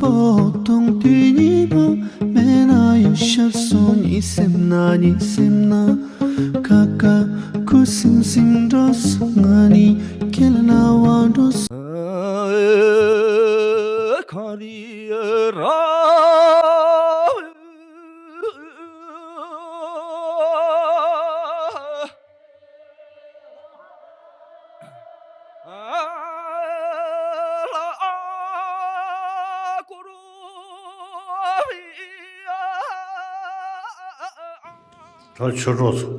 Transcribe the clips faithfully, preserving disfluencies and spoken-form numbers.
པོ་དང་དེ་གཉིས་པོ་མེད་ན་ཡང་ཤར་སོང་གཉིད་སེམས་ན། གཉིད་སེམས་ན་ཁ་ཁ་ཁུ་སིམ་སིམ་འགྲོ་སོང་ང་ནི་ཁྱེད་ལ་བ་འགྲོ་སོང་། ད་ཆོས་གྲོགས་ཚོ་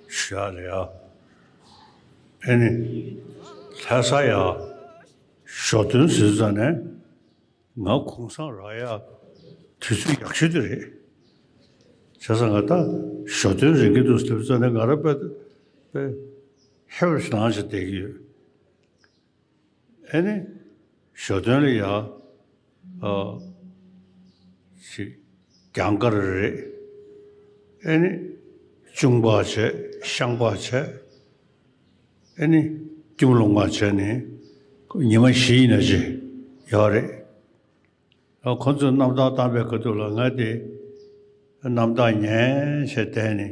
ཞུ་ཡག་ལ་ཡ། ཨེ་ནི་ལྷ་ས་ཡ་ཞོ་སྟོན་ཟེར་ཙང་ནས། ང་གུང་སེང་རག་ཡ་དུས་ཚོད་ཡག་ཤོས་དེ་རེད། བྱས་ཙང་ང་ད་ཞོ་སྟོན་རན་གྱི་འདུག་ཟེར་ཙང་ནས་ང་རང་དཔེ་དཔེ་ཧེ་བར་ཞིག་ལངས་བྱས་བསྡད་ཀྱི་ཡོད། ཨེ་ནི་ཞོ་སྟོན་ལ་ཡ་ཨ་ཞིག་རྒྱང་གར་རེད། ཨེ་ནི་གཅུང་པ་བྱས་ཤངས་པ་བྱས། ཨེ་ནི་སྐྱིད་པོ་ལོང་བ་བྱས་ནས་ཉི་མ་བཞི་ཡིན་ན་ཅི་ཡོད་རེད། ཨ་ཁོ་ཚོས་གནམ་ཐང་བཏང་པའི་ཁ་ཐུག་ལ་ང་དེ་གནམ་ཐང་ཉན་བྱས་བསྡད་ནས་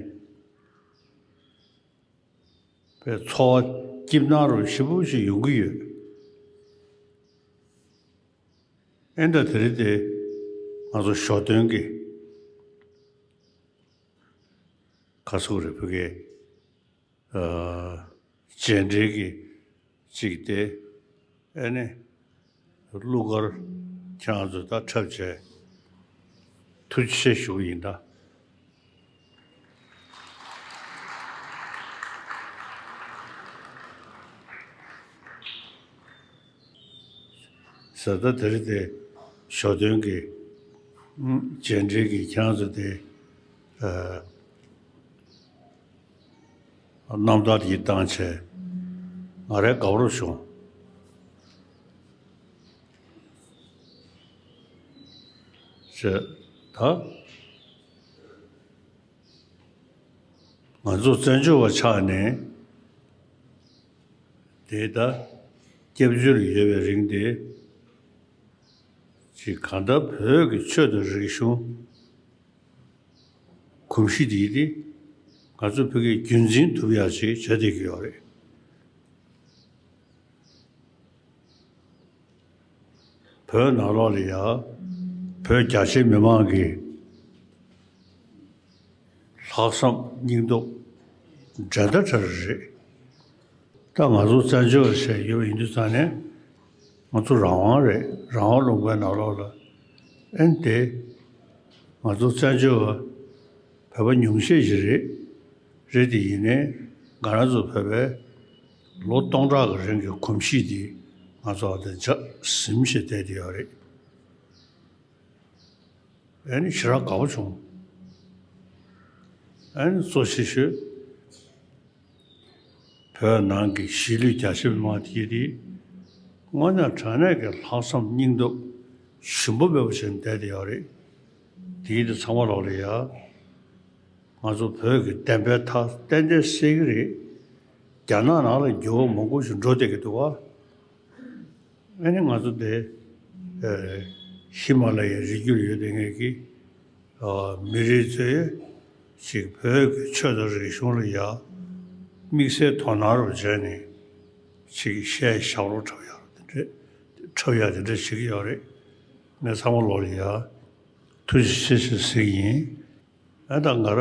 པའི་འཚོ་བ་སྐྱིད་སྣང་རུ་ཞེ་པོ་ཞིག་ཡོང་གི་ཡོད། ཨེ་འདྲ་དེ་རིང་དེ་ང་ཚོ་ཞོ་སྟོན་གྱི་ག་ཚོད་རེད་བོད་སྐད། ཨ་རྗེས་འབྲེལ་གྱི་གཅིག་སྟེ། ཨེ་ནི་གླུ་གར་ཁྱེད་རང་ཚོ་ད་འཁྲབ་བྱས་ཐུགས་རྗེ་ཆེ་ཞུ་གི་ཡིན་ད། ཟེར་ད་དེ་རིང་དེ་ཞོ་སྟོན་གྱི་རྗེས་འབྲེལ་གྱི་ཁྱེད་རང་ཚོ་དེ་ཨ། རྣམ་ཐར་ཡིག་བཏང་བྱས་ང་རའི་དགའ་པོ་བྱུང་། ཞེས་ད་ང་ཚོ་བཙན་བྱོལ་བ་ཆགས་ནས་དེ་ད་སྐྱབས་བཅོལ་ཡོད་པའི་རིང་དེ་ཅིག་གང་ལྟར་བོད་ཀྱི་ཆོས་དང་རིག་གཞུང་། གོམས་གཤིས་འདི་དེ་ང་ཚོ་བོད་སྐད་རྒྱུན་འཛིན་ཐུབ་ཡག་ཅིག་བྱ་བསྡད་ཀྱི་ཡོད་རེད། བོད་ནང་ལོགས་ལ་ཡ་བོད་རྒྱ་ཆེ་མི་མང་གི་ལྷག་བསམ་སྙིང་སྟོབས་འགྲན་ཟླ་བྲལ་རེད། ད་ང་ཚོ་བཙན་བྱོལ་བ་ཞིག་ཡོད་པ་ཡིན་དུས་ཙང་ནས་ང་ཚོ་རང་དབང་རེད། རང་དབང་ལུང་པའི་ནང་ལོགས་ལ་ཨེ་ནི་དེ་ང་ཚོ་བཙན་བྱོལ་བ་བོད་པ་ཉུང་ཤས་ཤིག་རེད། རེད་དེ་ཡིན་ནའི་ང་རང་ཚོ་བོད་པའི་ལོ་སྟོང་ཕྲག་གི་རིང་གི་གོམས་གཤིས་དེ་ང་ཚོ་ཨ་དེ་འཇགས་ཟིན་བྱས་བསྡད་དེ་ཡོད་རེད། ཨེ་ནི་ཞེ་དྲག་དགའ་པོ་བྱུང་། ཨེ་ནི་གཙོ་ཆེ་ཤོས་བོད་ནང་གི་གཞིས་ལུས་རྒྱ་ཆེ་མི་མང་དེ་དེ་དངོས་གནས་དྲང་གནས་ཀྱི་ལྷག་བསམ་སྙིང་སྟོབས་ཞུམ་པ་མེད་པ་བྱས་ནས་བསྡད་དེ་ཡོད་རེད། དེ་དེ་ཚང་མ་ལོག་ལ་ཡ། ང་ཚོ་བོད་ཀྱི་བདེན་པའི་མཐའ་གཏན་གཏན་གསལ་གྱི་རེད། རྒྱ་ནག་ནང་ལ་འགྱུར་བ་མང་པོ་ཞིག་འགྲོ་བསྡད་ཀྱི་འདུག་བ། ཨ་ནི་ང་ཚོ་དེ་ཨེ་ཧི་མ་ལ་ཡའི་རི་རྒྱུད་ཡོད་དེ་ངེད་ཀྱི་ཨ་མི་རིགས་ཚོས་ཅིག་བོད་ཀྱི་ཆོས་དང་རིག་གཞུང་ལ་ཡ་དམིགས་བསལ་དོ་སྣང་རུ་བྱས་ནས་ཅིག་གཞས་ཞབས་བྲོ་འཁྲབ་ཡག་དེ་འདྲ་འཁྲབ་ཡག་དེ་འདྲ་བྱེད་ཀྱི་ཡོད་རེད། ངས་ཚང་མ་ལོག་ལ་ཡ་ཐུགས་རྗེ་ཆེ་ཞེས་ཟེར་གྱི་ཡིན། ཨ་ད་ང་ར་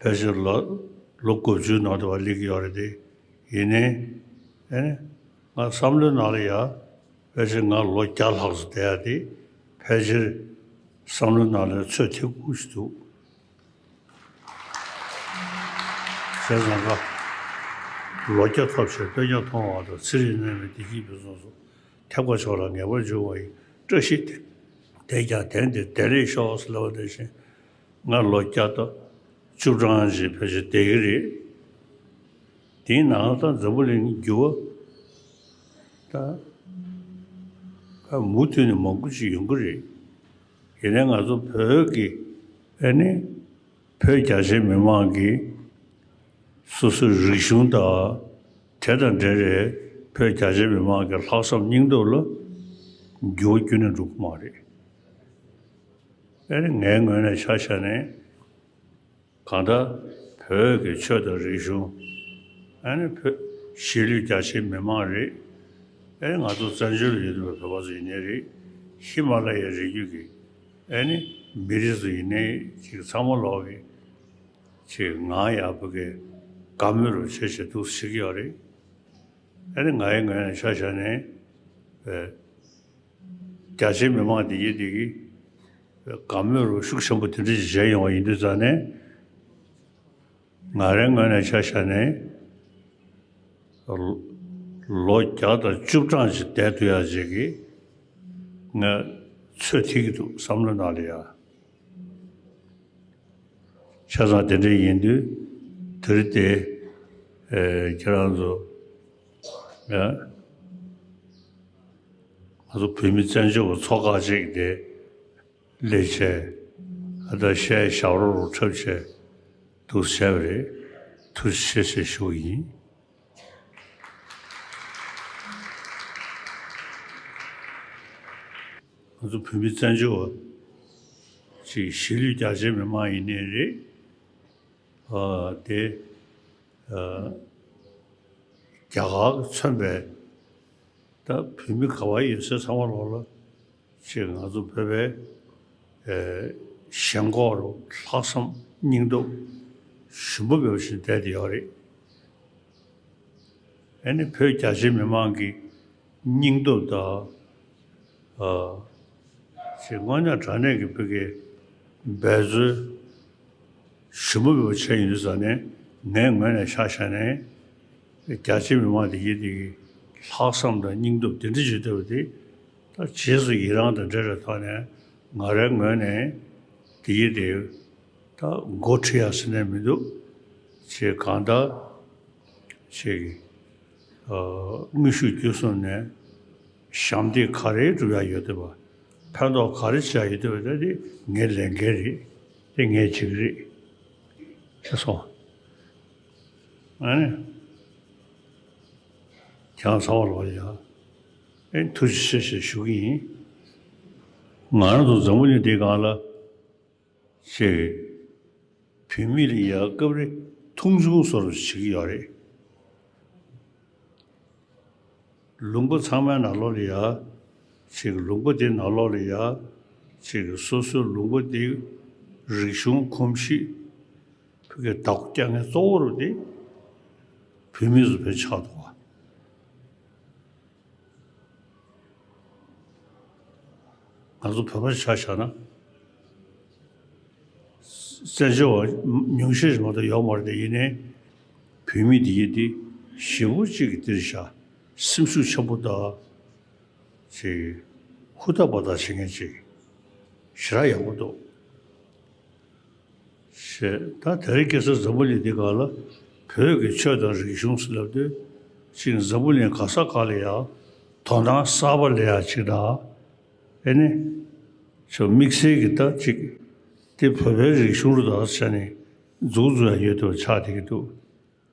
ཕལ་ཆེར་ལོ་ལོ་དགུ་བཅུའི་ནང་དུ་བ་སླེབས་ཀྱི་ཡོད་རེད་དེ། ཡིན་ནའི་ཨེ་ནི་ང་བསམ་བློའི་ནང་ལ་ཡ་ཕལ་ཆེར་ང་ལོ་བརྒྱ་ལྷག་ཙམ་བསྡད་ཡ་དེ་ཕལ་ཆེར་བསམ་བློའི་ནང་ལ་ཚོད་ཐིག་པོ་ཞིག་འདུག་བྱས་ཙང་ཀ་ལོ་བརྒྱ་ཐོབ་ཕྱིར་སྟོན་ཀྱང་མཐོང་བ་དང་། ཚེ་རིང་ནད་མེད་བདེ་སྐྱིད་ཕུན་སུམ་ཚོགས། ཐེག་པ་མཆོག་ལ་ངེས་པར་འབྱུང་བ་ཡི། བཀྲ་ཤིས་དེས་ཀྱང་དེང་འདིར་བདེ་ལེགས་ཤོག་ཟེར་ལབ་པ་དེ་བཞིན། ང་ལོ་བརྒྱ་དང་བཅུ་གྲངས་ཅིག་ཕལ་ཆེར་བསྡད་ཀྱི་རེད། དེའི་ནང་ད་འཛམ་བུ་གླིང་འགྱུར་བ་ད་མུ་མཐུད་ནས་མང་པོ་ཅིག་ཡོང་གི་རེད། ཡིན་ནའི་ང་ཚོ་བོད་ཀྱི་ཨ་ནི་བོད་རྒྱ་ཆེ་མི་མང་གི་སོ་སོའི་རིག་གཞུང་དང་། དེ་དང་འབྲེལ་བའི་བོད་རྒྱ་ཆེ་མི་མང་གི་ལྷག་བསམ་སྙིང་སྟོབས་ལ་ འགྱུར་བ་ཁྱོན་ནས་འགྲོ་གི་མ་རེད། ཨ་ནི་ངའི་ངོས་ནས་ཆ་བཞག་ནས། གང་ལྟར་བོད་ཀྱི་ཆོས་དང་རིག་གཞུང་། ཨ་ནི་བོད་གཞིས་ལུས་རྒྱ་ཆེའི་མི་མང་རེད། ཨ་ནི་ང་ཚོ་བཙན་བྱོལ་ལ་ཡོད་པའི་བོད་པ་ཚོ་ཡིན་ནའི་རེད། ཧི་མ་ལ་ཡའི་རི་རྒྱུད་ཀྱི་ཨ་ནི་མི་རིགས་ཚོ་ཡིན་ནའི་ཅིག་ཚང་མ་ལོག་གི་ཅིག་ང་ཡག་པོ་གི་དགའ་མོས་རུ་བྱེད་བྱེད་འདུག་བྱེད་ཀྱི་ཡོད་རེད། ཨ་ནི་ང་ཡི་ངོས་ནས་ཆ་བཞག་ནས་བོད། རྒྱ་ཆེའི་མི་མང་དེ་ཡིན་དེ་གི་དགའ་མོས་རུ་ཤུགས་ཆེན་པོ་དེ་འདྲ་ཞིག་བྱས་ཡོང་བ་ཡིན་དུས་ཙང་ནས། ང་རའི་ངོས་ནས་ཆ་བཞག་ནས་ལོ་བརྒྱ་དང་བཅུ་གྲངས་ཤིག་བསྡད་ཐུབ་ཡག་ཅིག་གི་ང་ཚོད་ཐིག་གི་འདུག་བསམ་བློ་ནང་ལ་ཡ། ཆ་ཚང་དེ་འདྲ་ཡིན་དུས་དེ་རིང་དེ་ཨེ་ཁྱེད་རང་ཚོ་ཨེ་ང་ཚོ་བོད་མི་བཙན་བྱོལ་བ་ཚོ་ཁག་ཅིག་དེ་སླེབས་བྱས་ཨ་ད་ཤའི་ཞབས་བྲོ་རུ་འཁྲབ་བྱས་འདུག་བྱས་པ་རེད། ཐུགས་རྗེ་ཆེ་ཞེས་ཞུ་གི་ཡིན། ང་ཚོ་བོད་མི་བཙན་བྱོལ་བ་ཅིག་གཞིས་ལུས་རྒྱ་ཆེའི་མི་མང་ཡིན་ནའི་རེད། ཨ་དེ་ཨ་རྒྱ་གར་གྱིས་མཚོན་པའི་ད་བོད་མི་ག་བ་ཡོད་སའི་ཚང་མ་ལོག་ལ་ཅིག་ང་ཚོ་བོད་པའི་ཨེ་ཞེན་ཁོག་རུ་ལྷག་བསམ་སྙིང་སྟོབས་ཞུམ་པ་མེད་པ་ཞིག་བསྡད་དེ་ཡོད་རེད། ཨ་ནི་བོད་རྒྱ་ཆེའི་མི་མང་གི་སྙིང་སྟོབས་དང་། ཨ་ཅེས་དངོས་གནས་དྲང་གནས་ཀྱི་བོད་ཀྱི་འབད་རྩོལ་ཞུམ་པ་མེད་པ་བྱས་ཡོང་དུས་ཙང་ནས། ངའི་ངོས་ནས་ཆ་བཞག་ནས་རྒྱ་ཆེའི་མི་མང་དེ་ཡིན་དེ་གི་ལྷག་བསམ་དང་སྙིང་སྟོབས་དེ་འདྲ་བྱེད་ཐུབ་པ་དེ་ད་རྗེས་སུ་ཡི་རང་དང་འབྲེལ་བའི་ཐོག་ནས་ང་རའི་ངོས་ནས་དེ་ཡིན་དེ་ད་འགོ་ཁྲིད་ཡག་ཟེར་ནས་མི་འདུག་ཅེས་གང་ལྟར། ཅིག་ཨ་དངོས་ཤུགས་བརྒྱུད་གསུམ་ནས་ཞབས་འདེགས་ག་རེ་སྒྲུབ་ཡག་ཡོད་འདོད་པ། ཕན་ཐོགས་ག་རེ་བྱ་ཡག་ཡོད་འདོད་པ་དེ་ངའི་ལས་འགན་རེད། དེ་ངས་བྱེད་ཀྱི་རེད། ཅེས་སོ། ཨ་ནི་ཁྱེད་རང་ཚང་མ་ལོག་ཡ་ཨེ་ཐུགས་རྗེ་ཆེ་ཞེས་ཞུ་གི་ཡིན། ང་རང་ཚོ་འཛམ་བུ་གླིང་འདིའི་སྒང་ལ། ཅེས། བུད་མེད་ལ་ཡ་སྐབས་རེ་མཐོང་ཆུང་བཟོ་འདྲ་བྱེད་ཀྱི་ཡོད་རེད། ལུང་པ་ཚང་མའི་ནང་ལོགས་ལ་ཡ། ཅིག་ལུང་པ་དེའི་ནང་ལོགས་ལ་ཡ། ཅིག་སོ་སོའི་ལུང་པ་དེའི་རིག་གཞུང་གོམས་གཤིས། བོད་ཀྱི་བདག་པོ་རྒྱག་མཁན་གཙོ་བོ་རུ་དེ་བུད་མེད་ཚོ་བས་ཆགས་འདུག་བ། ང་ཚོ་བོད་པ་ཆ་བཞག་ན། བཙན་བྱོལ་བ་ཉུང་ཤས་ཤིག་མ་གཏོགས་ཡོད་མ་རེད་དེ། ཡིན་ནའི་བུད་མེད་དེ་ཡིན་དེ་ཞེ་པོ་ཅིག་གི་འདིར་བཞག་སེམས་ཤུགས་ཆེན་པོ་དང་། ཅིག་ཧུར་ཐག་འབད་ཐག་བྱེད་མཁན་ཅིག་ཞེ་དྲག་ཡག་པོ་འདུག་ཞེས། ད་དེ་རིང་ཁ་སང་འཛམ་བུ་གླིང་འདི་སྒང་ལ་བོད་ཀྱི་ཆོས་དང་རིག་གཞུང་ཟེར་ལབ་དུས། ཅིག་འཛམ་བུ་གླིང་ག་ས་ག་ལ་ཡང་དོ་སྣང་གསར་པ་སླེབས་ཡག་ཅིག་དང་། ཨེ་ནི། ཅིག་དམིགས་བསལ་གྱི་ད་ཅིག་དེ་བོད་པའི་རིག་གཞུང་རུ་དག་ཆ་ནས་འཛུགས་འཛུགས་ཡག་ཡོད་དུ་ཆགས་བསྡད་ཀྱི་འདུག་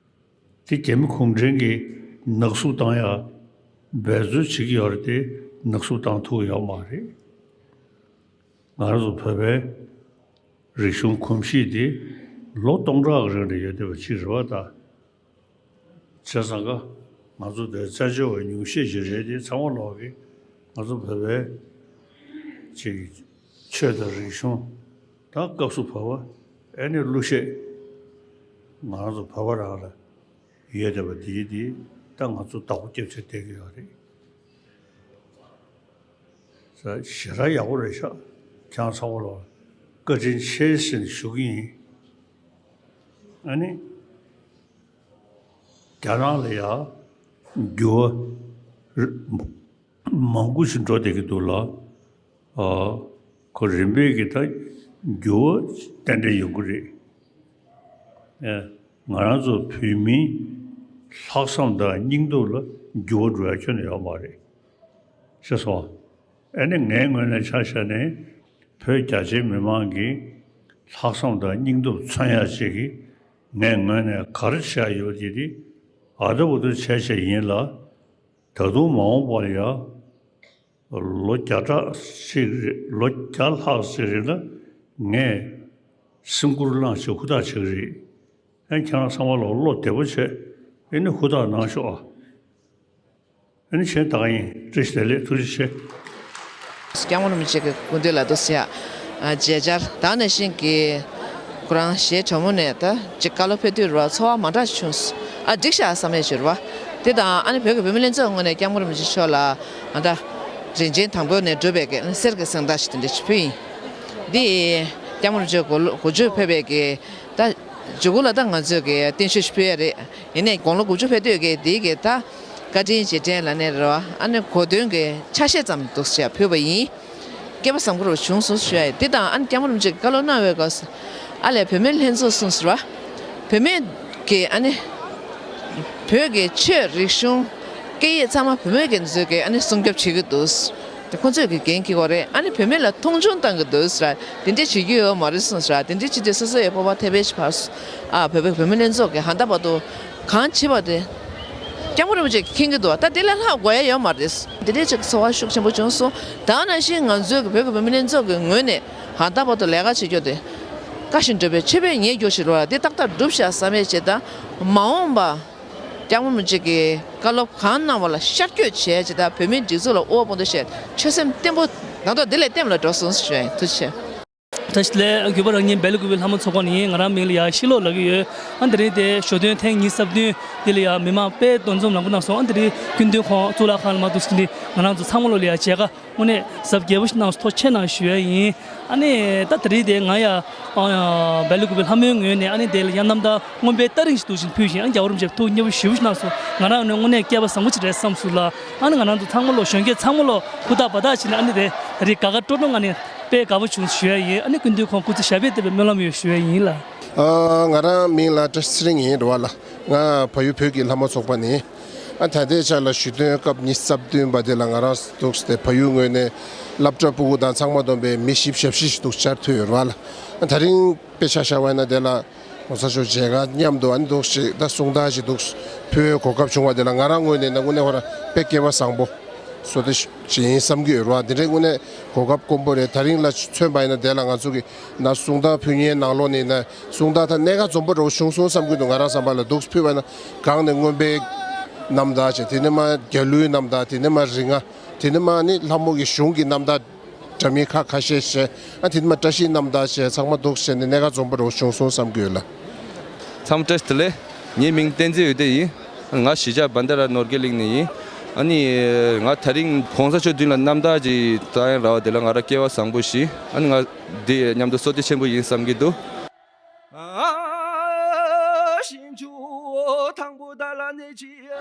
དེ་རྒྱ་མི་གུང་ཁྲན་གྱིས་ནག་བསུབ་བཏང་ཡག་འབད་རྩོལ་བྱེད་ཀྱི་ཡོད་རེད་དེ། ནག་བསུབ་བཏང་ཐུབ་ཀྱི་ཡོད་མ་རེད། ང་རང་ཚོ་བོད་པའི་རིག་གཞུང་གོམས་གཤིས་དེ་ལོ་སྟོང་ཕྲག་གི་རིང་ལ་ཡོད་བསྡད་པ་ཅིག་རེད་པ། ད་བྱས་ཙང་ཀ་ང་ཚོ་དེ་བཙན་བྱོལ་བ་ཉུང་ཤས་ཤིག་རེད་དེ། ཚང་མ་ལོག་གིས་ང་ཚོ་བོད་པའི་ཅིག་ཆོས་དང་རིག་གཞུང་དང་སྐབས་སུ་བབས་པ། ཨེ་ནི་གླུ་གཞས་ང་རང་ཚོ་བོད་པ་རང་ལ་ཡོད་བསྡད་པ་དེ་དེ་ད་ང་ཚོ་བདག་པོ་རྒྱབ་བྱས་བསྡད་ཀྱི་ཡོད་རེད། ཞེ་དྲག་ཡག་པོ་རེད་ཤག་ཁྱེད་རང་ཚང་མ་ལ་བཀའ་དྲིན་ཆེ་ཟེར་ནས་ཞུ་གི་ཡིན། ཨ་ནི། རྒྱ་ནག་ལ་ཡང་འགྱུར་བ་མང་པོ་ཞིག་འགྲོ་བསྡད་ཀྱི་འདུག་ལ། ཨ། ཁོ་རིམ་པས་ཀྱིས་ད་འགྱུར་བ་ཏན་ཏན་ཡོང་གི་རེད། ཨེ། ང་རང་ཚོ་བོད་མིའི་ལྷག་བསམ་དང་སྙིང་སྟོབས་ལ་འགྱུར་བ་འགྲོ་ཡ་ཁྱོན་ནས་ཡོད་མ་རེད། ཤེས་སོང་། ཨ་ནི་ངའི་ངོས་ནས་ཆ་བཞག་ནས་བོད་རྒྱ་ཆེའི་མི་མང་གི་ལྷག་བསམ་དང་སྙིང་སྟོབས་མཚོན་ཡ་ཅིག་གི་ངའི་ངོས་ནས་ག་རེ་བྱ་ཡ་ཡོད་དེ་དེ་ཨ་ད་འུ་ད་བྱས་བྱས་ཡིན་ལ། ད་དུང་མ་འོངས་པ་ལ་ཡ་ ལོ་བརྒྱ་ཕྲག་ཅིག་རེད། ལོ་བརྒྱ་ལྷག་ཅིག་རིང་ལ་ངས་སེམས་ཁུར་བླངས་བྱས་ཧུར་ཐག་བྱེད་ཀྱི་རེད། ཨ་ནི་ཁྱེད་རང་ཚང་མ་ལ་བློ་བདེ་པོ་བྱས། ཨ་ནི་ཧུར་ཐག་གནང་ཤོག་ཨ། ཨ་ནི་གཞན་ད་ག་ཡིན། བཀྲ་ཤིས་བདེ་ལེགས། ཐུགས་རྗེ་ཆེ། སྐྱབས་མགོན་རིན་པོ་ཆེ་གི་སྐུ་མདུན་ལ་འདུག་ཟེར་ཡ། མཇལ་བཅར་དང་ནང་བཞིན་གྱི་ཁོ་རང་གཞས་དྲང་མོ་ནས་ད་ཅིག་བཀའ་སློབ་ཕེབས་དུས་རེད་བ། ཚོར་བ་མ་འདྲ་བྱུང་། ཨ་འགྲིག་ཤག་བསམ་ཡས་བྱུང་རེད་བ། དེ་དང་ཨ་ནི་བོད་ཀྱི་བུད་མེད་ལྷན་ཚོགས་ངོས་ནས་སྐྱབས་མགོན་རིན་པོ་ཆེ་མཆོག་ལ་ང་ད་རིན་ཆེན་དང་པོ་ནས་གྲུབ་པའི་གི་གསེར་གྱི་གཟེངས་རྟགས་ཤིག་དེ་འདྲ་ཞིག་ཕུལ་ཡིན། འདི་སྐྱབས་མགོན་རིན་པོ་ཆེ་དགུང་ལོ་དགུ་བཅུ་ཕེབས་པའི་གི་ད་མཇུག་གུ་ལ་ད་ང་ཚོས་གི་བརྟན་བཞུགས་ཤིག་ཕུལ་ཡ་རེད། ཡིན་ནའི་དགུང་ལོ་དགུ་བཅུ་ཕེབས་དུས་ཀྱི་དེའི་གི་ད་བཀའ་དྲིན་རྗེས་དྲན་ལབ་ནའི་རེད་བ། ཨ་ནི་གོ་སྟོན་གྱི་ཆ་ཤས་ཙམ་འདུག་ཟེར་ཕུལ་བ་ཡིན། སྐལ་པ་བཟང་པོ་རུ་བྱུང་སོང་ཞུ་ཡ་ཡིན། དེ་དང་ཨ་ནི་སྐྱབས་མགོན་རིན་པོ་ཆེས་བཀའ་སློབ་གནང་བའི་སྐབས་སུ་ཨ་ལས་བུད་མེད་ལྷན་ཚོགས་གསུངས་ཟེར་བ། བུད་མེད་ཀྱི་ཨ་ནི་བོད་ཀྱི་ཆོས་རིག་གཞུང་སྐད་ཡིག་ཚང་མ་བུད་མེད་ཀྱི་མཛོད་ཀྱིས་ཨ་ནི་སྲུང་སྐྱོབ་བྱེད་ཀྱི་འདུག་དེ་ཁོང་ཚོས་ཀྱི་འགན་འཁྱེར་དགོས་རེད། ཨ་ནི་བུད་མེད་ལ་མཐོང་ཆུང་བཏང་གི་འདུག་ཟེར། དེ་འདྲས་བྱེད་རྒྱུ་ཡོད་མ་རེད་གསུངས་ཟེར། དེ་འདྲས་བྱེད་དུས་སོ་སོ་ཡི་སྤོབས་པ་ཐེ་བའི་བར་སུ། ཨ་བོད་པའི་བུད་མེད་ལྷན་ཚོགས་ཀྱིས་ཧ་ད་བར་དུ་གང་བྱེད་པ་དེ་སྐྱབས་མགོན་རིན་པོ་ཆེས་མཁྱེན་གྱི་འདུག་ད་དེ་ལས་ལྷག་དགོས་ཡ་ཡོད་མ་རེད། དེ་འདྲས་ཅིག་ཚོར་བ་ཤུགས་ཆེན་པོ་བྱུང་སོང་། ད་ནང་བཞིན་ང་ཚོའི་བོད་ཀྱི་བུད་མེད་ལྷན་ཚོགས་ཀྱི་ངོས་ནས་ཧ་ད་བར་དུ་ལས་ཀ་བྱེད་རྒྱུ་དེ་བཀའ་བཞིན་སྒྲུབ་པའི་མཆོད་པས་ཉེས་གྱུར་ཞིག་རེད་བ། དེ་ཏག་ཏག་འགྲུབ་ཤག་བསམ་ཡས་བྱེད་དང་། མ་འོངས་པ་སྐྱབས་མགོན་རིན་པོ་ཆེ་གིས་བཀའ་སློབ་གང་གནང་བ་ལ་ཤར་བསྐྱོད་བྱས་བྱས་དང་། བོད་མིའི་སྒྲིག་འཛུགས་ལ་དབུ་བ་དཔུང་འདེགས་བྱས། ཆོད་སེམས་བརྟན་པོ་ནང་དོག་འདི་ལས་བརྟན་པོ་ལ་འགྲོ་སོང་ཞུ་ཡ་ཡིན། ཐུགས་རྗེ་ཆེ། བཀྲ་ཤིས་བདེ་ལེགས། གུས་པ་རང་ཉིད་སྦེལ་ཀོབ་པའི་ལྷ་མོ་ཚོགས་པ་ནས་ང་རང་མིང་ལ་ཡ་ཤི་ལོ་ལབ་ཀྱི་ཡོད། ཨ་འདི་རིང་དེ་ཞོ་སྟོན་ཐེངས་ཉི་ཤུ་རྩ་བདུན་འདི་ལ་ཡ་མི་མང་དཔེ་འདུ་འཛོམས་ལངས་པ་གནང་སོང་། ཨ་འདི་རིང་སྐུ་མདུན་ཁོང་གཙུག་ལག་ཁང་ལ་མ་འདུག་ཟིན་འདི་ང་རང་ཚོ་ཚང་མ་ལོ་ལ་ཡ་མཇལ་ཁ་དངོས་གནས་གཟབ་རྒྱས་པོ་ཞིག་གནང་སོང་། ཐུགས་རྗེ་ཆེ་གནང་ཞུ་ཡ་ཡིན། ཨ་ནི་ད་དེ་རིང་དེ་ང་ཡ་སྦེལ་ཀོབ་པའི་ལྷ་མོའི་ངོས་ནས་ཨ་ནི་དེ་ལ་ཡ་རྣམ་ཐར་མངོན་པའི་རྟ་རིང་ཞིག་འདུག་བཞིན་ཕུལ་ཞིང་། ཨ་ནི་རྒྱལ་བ་རིན་པོ་ཆེ་ཐུགས་མཉེས་པོ་ཞེ་པོ་ཞིག་གནང་སོང་། ང་རང་ནི་དངོས་གནས་སྐལ་པ་བཟང་པོ་ཅིག་རེད་བསམ་སོང་ལ། ཨ་ནི་ང་རང་ཚོ་ཚང་མ་ལོ་གཞོན་སྐྱེས་ཚང་མ་ལོ་ཧུར་ཐག་འབད་ཐག་བྱས་ནས་ཨ་ནི་དེ་ད་རིང་དགའ་དགའ་སྤྲོ་སྤྲོ་ངང་ནས་དཔེ་དགའ་པོ་བྱུང་ཞུ་ཡ་ཡིན། ཨ་ནི་སྐུ་མདུན་ཁོང་སྐུ་ཚེ་ཞབས་པད་བརྟན་པའི་སྨོན་ལམ་ཡོད་ཞུ་ཡ་ཡིན་ལ། ཨ་ང་རང་མིང་ལ་བཀྲ་ཤིས་ཚེ་རིང་ཡིན་རེད་བ་ལ། ང་བལ་ཡུལ་བོད་ཀྱི་ལྷ་མོ་ཚོགས་པ་ནས། ཨ་ད་ལྟའི་ཆ་ལ་ཞོ་སྟོན་སྐབས་ཉི་ཤུ་རྩ་བདུན་པ་དེ་ལ་ང་རང་འདུག་སྟེ་བལ་ཡུལ་ངོས་ནས་སློབ་གྲྭ་ཕྲུ་གུ་དང་ཚང་མ་བསྡོམས་པའི་མི་བཞི་བཅུ་ཞེ་བཞི་ཞིག་འདུག་བཅར་ཐུབ་ཡོད་རེད་བ་ལ། ཨ་ད་རིང་དཔེ་ཆ་བཞག་པ་ཡིན་ན་དེ་ལ་༸གོང་ས་མཆོག་མཇལ་ཁ་མཉམ་དུ་ཨ་ནི་འདུག་ཞིག་ད་གསུང་སྟངས་ཞིག་འདུག་ཕུལ་བའི་གོ་སྐབས་བྱུང་བ་དེ་ལ་ང་རང་ངོས་ནས་ན་དངོས་གནས་ཁོ་རང་དཔེ་སྐལ་བ་བཟང་པོ་བཟོ་དེ་ཞིག་ཡིན་བསམ་གྱི་ཡོད་རེད་བ། དེ་འདྲའི་དངོས་གནས་གོ་སྐབས་དཀོན་པོ་རེད། ད་རིང་ལ་མཚོན་པ་ཡིན་ན་དེ་ལ་ང་ཚོ་གི་ན་གསུང་སྟངས་ཕུལ་མཁན་ནང་ལོགས་ནས་ན་གསུང་སྟངས་ད་གནད་འགག་འཛོམས་པོ་འདྲ་བོ་བྱུང་སོང་བསམ་གྱི་འདུག་ང་རང་བསམ་པ་ལ་འདུག་ཕུལ་བ་ན་གང་ནས་མངོན་པའི་རྣམ་ཐར་བྱས། དེ་ནས་མ་རྒྱལ་གླུའི་རྣམ་ཐར། དེ་ནས་མ་རིག་རྔ། དེ་ནས་མ་ནི་ལྷ་མོ་གི་གཞུང་གི་རྣམ་ཐར་འདྲ་མིན་ཁ་ཁ་ཤས་བཤད། ཨ་དེ་ནས་མ་བཀྲ་ཤིས་རྣམ་ཐར་བཤད། ཚང་མ་འདུག་བཤད་ནས་གནད་འགག་འཛོམས་པོ་འདྲ་བོ་བྱུང་སོང་བསམ་གྱི་ཡོད་ལ། ཚང་མ་བཀྲ་ཤིས་བདེ་ལེགས། ངའི་མིང་བསྟན་འཛིན་འོད་ལྡན་ཡིན། ང་གཞིས་ཆགས་བན་དྷ་ར་ནོར་དགེ་གླིང་ནས་ཡིན། ཨ་ནི་ང་ད་རིང་༸གོང་ས་མཆོག་མདུན་ལ་རྣམ་ཐར་ཅིག་བཏང་ཡ་རག་པ་དེ་ལ་ང་རང་སྐལ་བ་བཟང་པོ་ཞིག་ཨ་ནི་ང་འདི་མཉམ་དུ་བསོད་བདེ་ཆེན་པོ་ཡིན་བསམ་གྱི་འདུག་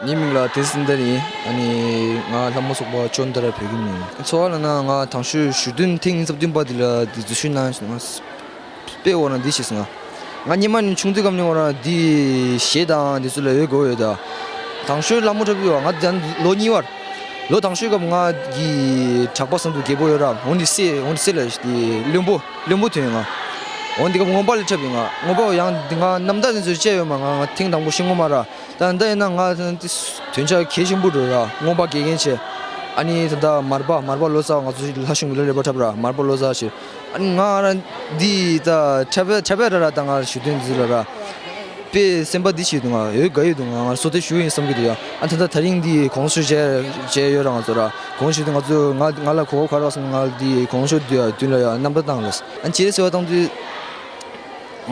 ངའི་མིང་ལ་བསྟན་འཛིན་ཟླ་ཡིན། ཨ་ནི་ང་ལྷ་མོ་ཚོགས་པ་ཅོན་ཏ་ར་བོད་ཁྱིམ་ནས་ཡིན། ཚོར་བ་ལབ་ན་ང་དང་ཤོས་ཞོ་སྟོན་ཐེངས་ཉི་ཤུ་རྩ་བདུན་པ་འདི་ལ་འདི་འཛུལ་ཞུགས་གནང་སོང་། དཔེ་འོ་ན་འདི་བྱས་སོང་ང་། ང་སྔོན་མ་ནས་ཆུང་དུས་སྐབས་ནས་འོ་ན་འདི་གཞས་དང་འདི་ཚོ་ལ་འོས་དགའ་ཡོད་ད། དང་ཤོས་ལྷ་མོ་འཁྲབ་པའི་བ་ང་ད་ལོ་གཉིས་པར། ལོ་དང་ཤོས་སྐབས་ང་གི་གྲྭ་པ་བཟང་དུ་རྒད་པོ་ཡོད་ར། འོ་འདི་སེ་འོ་འདི་སེ་ལ་འདི་བློན་པོ་བློན་པོ་ཐོན་ཡོད་ང་། འོ་འདི་སྐབས་རྔོན་པ་ལ་འཁྲབ་ཡོད་ང་། རྔོན་པ་ཡང་འདི་ང་རྣམ་ཐར་འདི་ཚོ་བཅད་ཡོད་མ་ང་ང་ཐེངས་དང་པོ་ཤེས་ངོ་མ་ར། ད་ད་ཡིན་ན་ང་དོན་ཆ་གལ་ཆེན་པོ་འགྲོ་ར། རྔོན་པ་དགེ་རྒན་བྱས། ཨ་ནི་ད་ད་མར་པ་མར་པ་ལོ་ཙཱ་བ་ང་ཚོ་ལྷ་གཞུང་གི་ལ་ལེགས་པར་འཁྲབ་ར། མར་པ་ལོ་ཙཱ་བྱས། ཨ་ནི་ང་རང་འདི་ད་འཁྲབ་པ་འཁྲབ་པ་ར་ར་ད་ང་ཞུ་དོན་འདི་ལ་ར། དཔེ་སེམས་པ་འདི་བྱེད་དུ་ང་འོས་དགའ་ཡོད་དུ་ང་ང་བསོད་བདེ་ཞུ་ཡིན་བསམ་གྱི་འདུག་ཡ། ཨ་ད་ད་ད་རིང་འདི་གོང་ཞུ་བྱས་བྱས་ཡོད་ར། ང་ཚོ་ར་གོང་ཞུ་དུ་ང་ཚོ་ང་ང་ལ་གོ་སྐབས་ག་རེ་སོང་ང་འདི་གོང་ཞུ་དུ་ཡ་མདུན་ལ་ཡ་རྣམ་པ་བཏང་ལ། ཨ་ནི་ཅི་རེད་ཟེར་བ་བཏང་དུས།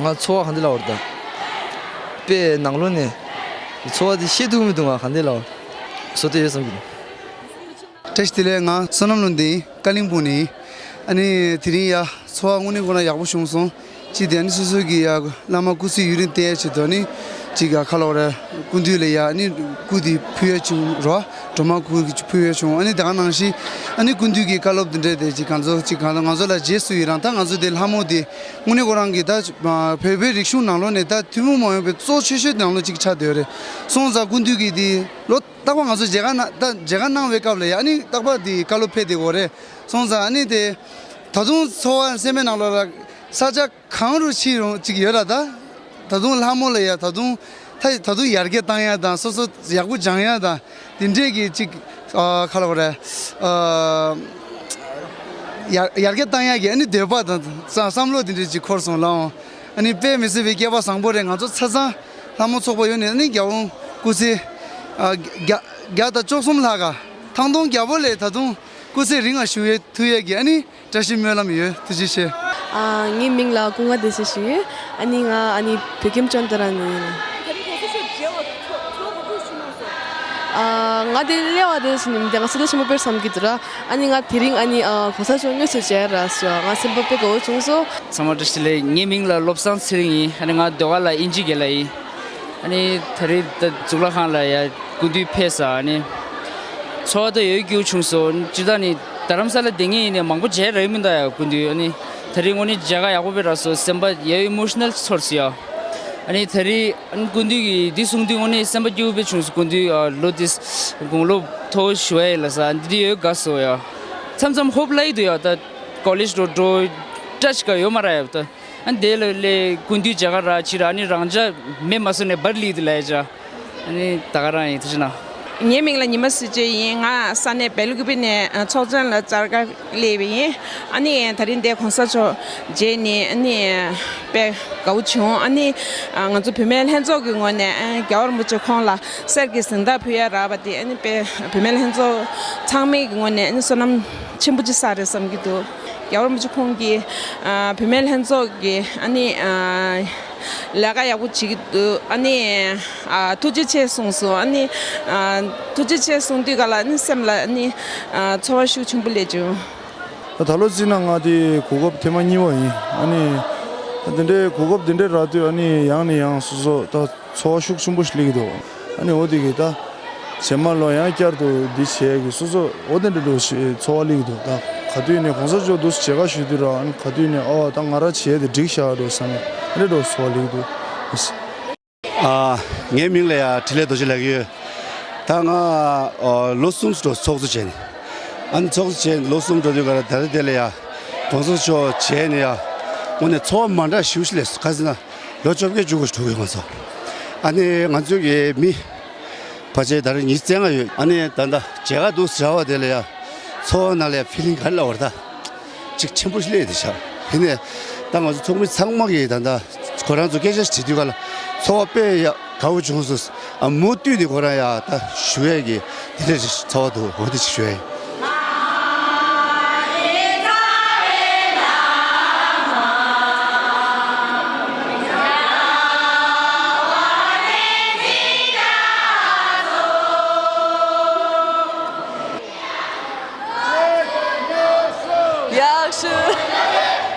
ང་ཚོར་བ་གང་འདྲ་ལབ་པ་རེད་ད། དཔེ་ནང་ལོགས་ནས་ཚོར་བ་དེ་བཤད་ཐུབ་མི་འདུག་ང་གང་འདྲ་ལབ་པ། བཟོ་ལྟ་ཡོད་བསམ་གྱི་འདུག་བཀྲ་ཤིས་བདེ་ལེགས། ང་བསོད་ནམས་ལྷུན་ལྡན་ཡིན། ཀ་ལིང་སྦུག་ནས་ཡིན། ཨ་ནི་དེ་རིང་ཡ་ཚོར་བ་དངོས་གནས་ཁོ་ན་ཡག་པོ་བྱུང་སོང་། ཅི་སྟེ་ཨ་ནི་སོ་སོ་གི་ཡ་བླ་མ་སྐུ་ཚེ་ཡུན་རིང་བརྟན་ཡ་ཆེད་དུ་ཨ་ནི་ཅིག་ཡ་ཁ་ལོ་ར་སྐུ་མདུན་ལ་ཡ་ཨ་ནི་སྐུ་དེ་ཕུལ་ཡ་བྱུང་རོ། སྒྲོལ་མ་སྐུ་ཕུལ་ཡ་བྱུང་། ཨ་ནི་ད་ག་ནང་བཞིན་ཨ་ནི་སྐུ་མདུན་གྱི་བཀའ་སློབ་དེ་འདྲ་དེ་ཅིག་གང་ཚོ་ཅིག་གང་ཚོ་ང་ཚོ་ལ་རྗེས་སུ་ཡི་རང་ད་ང་ཚོ་དེ་ལྷ་མོ་དེ་དངོས་གནས་ཁོ་རང་གི་ད་བོད་པའི་རིག་གཞུང་ནང་ལོགས་ནས་ད་ཐུན་མོང་མ་ཡིན་པའི་གཙོ་ཆེ་ཤོས་ནང་ལོགས་ཅིག་ཆགས་བསྡད་ཡོད་རེད། སོང་ཙང་སྐུ་མདུན་གྱི་དེ་ལོ་རྟག་པར་ང་ཚོ་མཇལ་ཁ་གནང་ད་མཇལ་ཁ་གནང་བའི་སྐབས་ལ་ཡ་ཨ་ནི་རྟག་པར་དེ་བཀའ་སློབ་ཕེབས་བསྡད་ཡོད་རེད། སོང་ཙང་ཨ་ནི་དེ་ད་དུང་ཚོར་བ་སེམས་པའི་ནང་ལོགས་ལ་ས་ཆ་གང་རུ་ཕྱིན་རུང་ཅིག་ཡོད་ར། ད་ད་དུང་ལྷ་མོ་ལ་ཡ་ད་དུང་ད་ད་དུང་ཡར་རྒྱས་བཏང་ཡ་དང་སོ་སོ་ཡག་པོ་སྦྱང་ཡ་དང་དེ་འདྲས་ཀྱི་ཅིག་ ཨ་ཁ་ལ་བ་རེད། ཨ་ཡར་ཡར་རྒྱས་བཏང་ཡག་གི་ཨ་ནི་འདོད་པ་དང་བསམ་བསམ་བློ་དེ་འདྲ་ཅིག་འཁོར་སོང་ལགས། ཨ་ནི་དཔེ་མི་སྲིད་པའི་སྐལ་པ་བཟང་པོ་རེད། ང་ཚོ་ཚ་ཚང་ལྷ་མོ་ཚོགས་པ་ཡོད་ནས་ཨ་ནི་རྒྱལ་བ་སྐུ་ཚེ་ཨ་བརྒྱ་བརྒྱ་དང་བཅུ་གསུམ་ལྷག་ག་ཐང་སྟོང་རྒྱལ་པོ་ལས་ད་དུང་སྐུ་ཚེ་རིང་ང་བཞུགས་ཡས་ཐུགས་ཡས་ཀྱི་ཨ་ནི་བཀྲ་ཤིས་སྨོན་ལམ་ཡོད། ཐུགས་རྗེ་ཆེ། ཨ་ངའི་མིང་ལ་ཀུན་དགའ་བདེ་ཆེན་ཞུ་ཡོད། ཨ་ནི་ང་ཨ་ནི་བོད་ཁྱིམ་ཅོན་ཏ་ར་ནས་ཡིན། ཨ་ང་དེ་སླེབས་པ་དེ་ཞིག་ནི་མི་འདུག་ང་ས་ཆ་ཆེན་པོ་དཔེར་བསམ་གྱི་འདུག་ར། ཨ་ནི་ང་དེ་རིང་ཨ་ནི་ཨ་གོང་ས་མཆོག་དངོས་སུ་མཇལ་ར་སོང་། ང་སེམས་པ་དཔེ་དགའ་བོ་བྱུང་སོང་། ཚང་མ་བཀྲ་ཤིས་བདེ་ལེགས། ངའི་མིང་ལ་བློ་བཟང་ཚེ་རིང་ཡིན། ཨ་ནི་ང་ཟློས་གར་ལ་དབྱིན་ཇི་དགེ་ལགས་ཡིན། ཨ་ནི་ད་རེས་ད་གཙུག་ལག་ཁང་ལ་ཡ་སྐུ་མདུན་ཕེབས་ས། ཨ་ནི་ཚོར་བ་ད་ཡོད་རྒྱུ་བྱུང་སོང་། སྤྱིར་བཏང་ནི་རྡ་རམ་ས་ལ་བསྡད་མཁན་ཡིན་ནའི་མང་པོ་མཇལ་རག་གི་མི་འདུག་ཡ་སྐུ་མདུན། ཨ་ནི་ད་རེས་དངོས་གནས་མཇལ་ཁ་ཡག་པོ་དཔེ་རག་སོང་། སེམས་པ་ཡ་ཨི་མོ་ཤི་ནལ་ཚོར་སོང་ཡ། ཨ་ནི་ད་རེས་ཨ་ནི་སྐུ་མདུན་གྱིས་འདི་གསུང་དུས་དངོས་གནས་སེམས་པ་སྐྱིད་པོ་དཔེ་བྱུང་སོང་། སྐུ་མདུན་ཨ་ལོ་འདི་དགུང་ལོ་མཐོ་བོ་ཞུ་བ་ཡིན་ལ་ས་འདི་འདི་ཡོད་དགའ་སོང་ཡ། མཚམས་མཚམས་ཧོབ་ལ་ཡི་འདུག་ཡ། ད་ཀོ་ལེཇ་འགྲོ་འགྲོ་བཀྲ་ཤིས་ཀ་ཡོད་མ་ར་ཡ། ད་ཨ་ནི་དེ་ལ་ལས་སྐུ་མདུན་མཇལ་ཁ་རག་ཕྱིར་ཨ་ནི་རང་ཅག་མེ་མ་སོ་ནས་འབར་ལི་འདུག་ལ་ཡ་ཅག་ཨ་ནི་ད་ག་རང་ཡིན། ཐུགས་རྗེ་གནང་། ངའི་མིང་ལ་ཉི་མ་གཟི་བརྗིད་ཡིན། ང་ས་གནས་བེ་ལུ་ཀུ་པི་ནས་ཚོགས་ཆེན་ལ་བཅར་ག་སླེབས་པ་ཡིན། ཨ་ནི་ད་རིང་འདིར་གོང་ས་མཆོག་མཇལ་ནས་ཨ་ནི་དཔེ་དགའ་བོ་བྱུང་། ཨ་ནི་ང་ཚོ་བུད་མེད་ལྷན་ཚོགས་ཀྱི་ངོས་ནས་རྒྱལ་བ་རིན་པོ་ཆེ་ཁོང་ལ་གསེར་གྱི་གཟེངས་རྟགས་ཕུལ་ཡ་རག་པ་དེ་ཨ་ནི་དཔེ་བུད་མེད་ལྷན་ཚོགས་ཚང་མའི་གི་ངོས་ནས་ཨ་ནི་བསོད་ནམས་ཆེན་པོ་ཅིག་བསགས་རེད་བསམ་གྱི་འདུག་རྒྱལ་བ་རིན་པོ་ཆེ་ཁོང་གིས་བུད་མེད་ལྷན་ཚོགས་ཀྱི་ཨ་ནི། ལས་ཀ་ཡག་པོ་བྱེད་ཀྱི་འདུག་ཨ་ནི་ཨ་ཐུགས་རྗེ་ཆེ་གསུངས་སོང་། ཨ་ནི་ཨ་ཐུགས་རྗེ་ཆེ་གསུང་དུས་ག་ལ་ཨ་ནི་སེམས་ལ་ཨ་ནི་ཨ་ཚོར་བ་ཤུགས་ཆེན་པོ་སླེབས་བྱུང་། ད་ད་ལོ་རྩིས་ན་ང་དེ་གོ་སྐབས་ཐེངས་མ་གཉིས་པ་ཡིན། ཨ་ནི་ད་དེ་འདྲའི་གོ་སྐབས་དེ་འདྲའི་རག་དུས་ཨ་ནི་ཡང་ནས་ཡང་སོ་སོ་ད་ཚོར་བ་ཤུགས་ཆེན་པོ་ཞིག་སླེབས་ཀྱི་འདུག་ཨ་ནི་འོ་དེ་གི་ད། རྗེས་མ་ལོ་ཡང་བསྐྱར་དུ་འདི་བྱས་ཀྱི་སོ་སོ་འོ་དེ་འདྲ་འགྲོ་ཞེས་ཚོར་བ་སླེབས་འདུག་ད་ག་དུས་ནས་གོང་ས་མཆོག་འདུག་མཇལ་ཁ་ཞུ་དུས་ར་ཨ་ནི་ག་དུས་ནས་ཨོ་ད་ང་རང་བྱས་དེ་འགྲིག་ཤག་འགྲོ་བསམ་ནས་ཨ་འདྲ་འགྲོ་ཚོར་བ་སླེབས་འདུག་ཨ་ངའི་མིང་ལ་ཡ་འཕྲིན་ལས་རྡོ་རྗེ་ལགས་ཡོད། ད་ང་ཨ་ལོ་གསུམ་འགྲོ་ཚོགས་གཙོ་བྱས་ནས་ཨ་ནི་ཚོགས་གཙོ་བྱས་ནས་ལོ་གསུམ་འགྲོ་དུས་ག་ར་ད་རེས་དེ་ལ་ཡ་གོང་ས་མཆོག་མཇལ་ནས་ཡ་དངོས་གནས་ཚོར་བ་མ་འདྲ་ཞེ་པོ་ཞིག་སླེབས་སོང་། ག་ཟེར་ན་ལོ་བཅོ་བརྒྱད་བཅུ་དགུ་ཞིག་འགྲོ་གི་ཡོད་ང་ཚོ། ཨ་ནི་ང་ཚོ་གི་མི། ཕལ་ཆེར་ད་རེས་ཉི་ཤུ་རྩ་ལྔ་ཡོད། ཨ་ནི་ད་ལྟ་མཇལ་ཁ་འདུག་ཟེར་བ་དེ་ལ་ཡ། ཚོར་བ་ནང་ལ་ཡ་ཕི་ལིང་ག་རེ་ལབ་དགོས་རེད་ད། ཅིག་ཆེན་པོ་ཞིག་སླེབས་བསྡད་ཤག་དེ་ནས་ད་ང་ཚོ་ཚོགས་མི་ཚང་མ་གིས་ད་ལྟ་ཁོ་རང་ཚོ་སྐད་ཆ་ཞིག་དྲིས་དུས་ག་ལ་ཚོར་བ་དཔེ་ཡག་དགའ་བོ་བྱུང་སོང་། ཨ་མུ་མཐུད་དེ་ཁོ་རང་ཡ་ད་ཞུ་ཡས་ཀྱི་དེ་འདྲ་ཞིག་ཚོར་བ་འདུག་འོ་དེ་ཞིག་ཞུ་ཡས་ཡིན། ཡག་ཤོས།